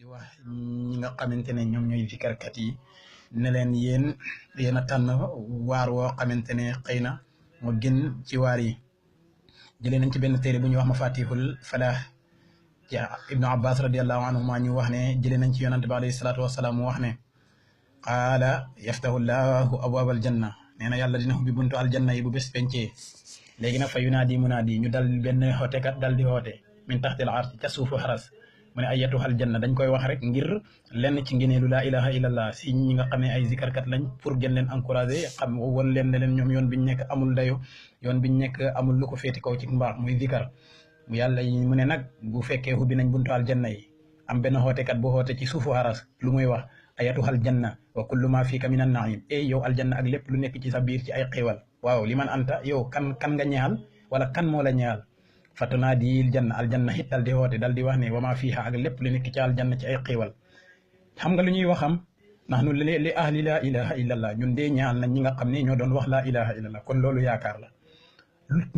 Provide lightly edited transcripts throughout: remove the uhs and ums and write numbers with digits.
di wax ñi nga xamante ne ñoom ñooy zikarkat yi ne leen yéen a tànn waar woo xamante ne xëy na moo gën ci waar yi. jëlee nañ ci benn téere bu ñuy wax Mafatihul Falah ci Ibnu Abbas radiallahu anhuma ñu wax ne jëlee nañ ci yonante bi alayhi salaatu wasalaam mu wax ne qaala yaftahu llahu abwaabal janna nee na yàlla dina ubbi buntu aljanna yi bu bés pencee léegi nag fa yunaadi munaadi ñu dal benn xootekat dal di xoote min taxtil arsi ca suufu xaras mu ne ayyatuhal janna dañ koy wax rek ngir lenn ci ngeneelu laa ilaha illallah si ñi nga xam ne ay zikarkat lañ pour gën leen encouragé xam won leen ne leen ñoom yoon biñ nekk amul dayo yoon biñ nekk amul lu ko féeti kaw ci mbaax muy zikar mu yàlla mu ne nag bu fekkee ubbi nañ buntu aljanna yi am benn xootekat bu xoote ci suufu xaras lu muy wax ayatuhal janna wa kullu ma fiika min an naim yow aljanna ak lépp lu nekk ci sa biir ci ay xéewal waaw li man anta yow kan nga ñaal wala kan moo la ñaal fatunaadil janna aljanna it dal di woote dal di wax ne wa ma fiiha ak lépp lu nekk ci aljanna ci ay xéewal xam nga lu ñuy waxam nahnu li ahli laa ilaha illallah ñun dee ñaal nañ ñi nga xam ne ñoo doon wax laa ilaha illallah kon loolu yaakaar la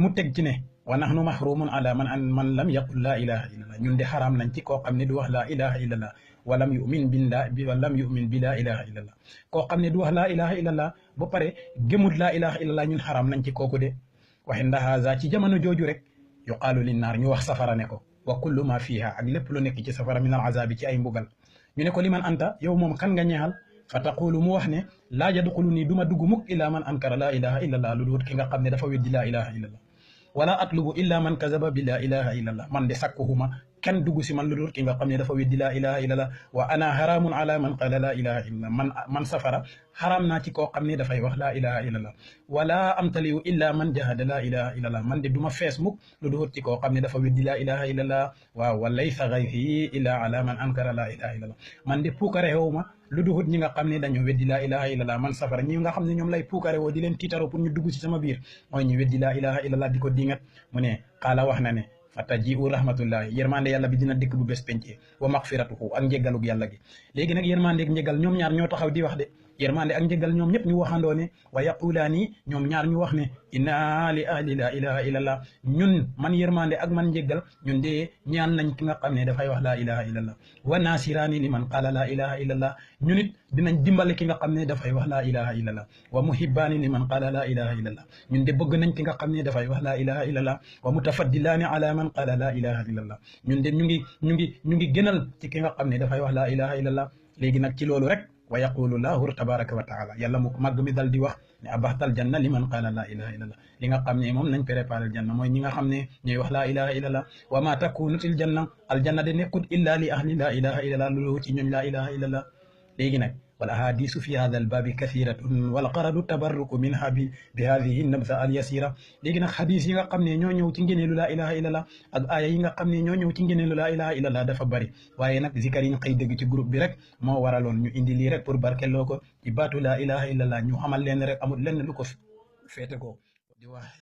mu teg ci ne wa nahnu mahrumun ala man lam yaqul laa ilaha illallah ñun de xaraam nañ ci koo xam ne du wax laa ilaha illallah walam yumin bi laa ilaha illallah koo xam ne du wax laa ilaha illallah ba pare gëmut laa ilaha illallah ñun xaraam nañ ci kooku de waxe ndahaza ci jamono jooju rek yuqaalu linnaar ñu wax safara ne ko wa kullu ma fiha ak lépp lu nekk ci safara min al azabi ci ay mbugal ñu ne ko liman anta yow moom kan nga ñeexal fa taqulu mu wax ne laa yadxulu nii du ma dugg mukk illa man ankara laa ilaha illallah lu dul ki nga xam ne dafa weddi laa ilaha illallah wala atlubu illa man kazaba bi laa ilaha illallah man de sakkuhuma kenn dugg si man lu dul ki nga xam ne dafa weddi laa ilaha illallah wa ana haramun ala man qala laa ilaha illallah man safara xaraam naa ci koo xam ne dafay wax laa ilaha illallah wala amtaliu illa man jahada laa ilaha illallah man de du ma fees mukk lu dul ci koo xam ne dafa weddi laa ilaha illallah waaw wa laysa gayri illa ala man ankara laa ilaha illallah man de puukare xewuma lu duhut ñi nga xam ne dañoo weddi laa ilaha illallah man safara ñi nga xam ne ñoom lay puukare woo di leen tiitaroo pour ñu dugg ci sama biir mooy ñu weddi laa ilaha illallah di ko dingat mu ne xaala wax na ne fataji'u rahmatullahi yërmande yàlla bi dina dikk bu bés pencee wa maxfiratuhu ak njéggalug yàlla gi léegi nag yërmande ak njéggal ñoom ñaar ñoo taxaw di wax de yërmande ak njéggal ñoom ñëpp ñu waxandoo ne wa yaqulaani ñoom ñaar ñu wax ne inna li ahli laa ilaha illallah ñun man yërmande ak man njéggal ñun de ñaan nañ ki nga xam ne dafay wax laa ilaha illallah wa nasiraani li man qaala laa ilaha illallah ñun it dinañ dimbale ki nga xam ne dafay wax laa ilaha illallah wa muhibbaani li man qaala laa ilaha illallah ñun de bëgg nañ ki nga xam ne dafay wax laa ilaha illallah wa mutafaddilaani ala man qaala laa ilaha illallah ñun de ñu ngi gënal ci ki nga xam ne dafay wax laa ilaha illallah léegi nag ci loolu rek wa yaqulu llahu tabaraka wa taala yàlla mu màgg mi dal di wax ne abaxtal janna liman qaala laa ilaha illallah li nga xam ne moom nañ préparé janna mooy ñi nga xam ne ñooy wax laa ilaha illallah wa ma takunutil janna aljanna de nekkut illa li ahli laa ilaha illallah loolu ci ñooñ laa ilaha illallah léegi nag wal ahadisu fi hada al babi kathiratun wal qaradu tabarruku minha bi hadihi nabza al yasira léegi nag xadis yi nga xam ne ñoo ñëw ci ngeneelu laa ilaha illallah ak aaya yi nga xam ne ñoo ñëw ci ngeneelu laa ilaha illallah dafa bari waaye nag zikar yi ñu xëy dégg ci groupe bi rek moo waraloon ñu indi lii rek pour barkeloo ko ci baatu laa ilaha illallah ñu xamal leen rek amul lenn lu ko féete ko di wax